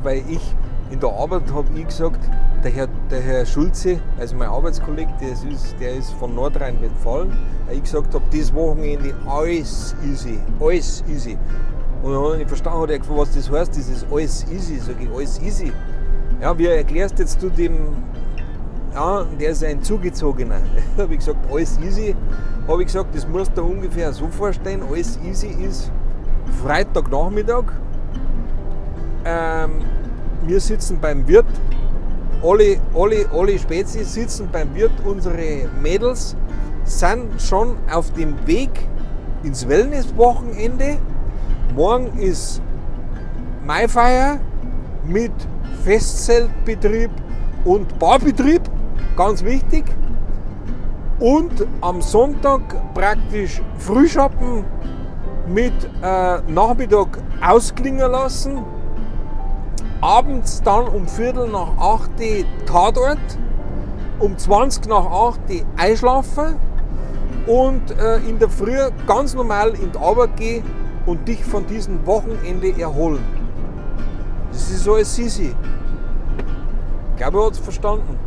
Weil ich in der Arbeit habe ich gesagt, der Herr Schulze, also mein Arbeitskollege, der ist von Nordrhein-Westfalen, weil ich gesagt habe, das Wochenende alles easy, alles easy. Und dann hat er nicht verstanden, hat er gefragt, was das heißt, das ist alles easy. Sag ich, alles easy. Ja, wie erklärst jetzt du dem, ja, der ist ein Zugezogener. Habe ich gesagt, alles easy. Habe ich gesagt, das musst du ungefähr so vorstellen, alles easy ist Freitagnachmittag. Wir sitzen beim Wirt, alle Spezi sitzen beim Wirt, unsere Mädels sind schon auf dem Weg ins Wellnesswochenende. Morgen ist Maifeier mit Festzeltbetrieb und Barbetrieb, ganz wichtig. Und am Sonntag praktisch Frühschoppen mit Nachmittag ausklingen lassen. Abends dann um Viertel nach 8 die Tatort, um 20 nach 8 die einschlafen und in der Früh ganz normal in die Arbeit gehen und dich von diesem Wochenende erholen. Das ist so alles easy. Ich glaube, er hat es verstanden.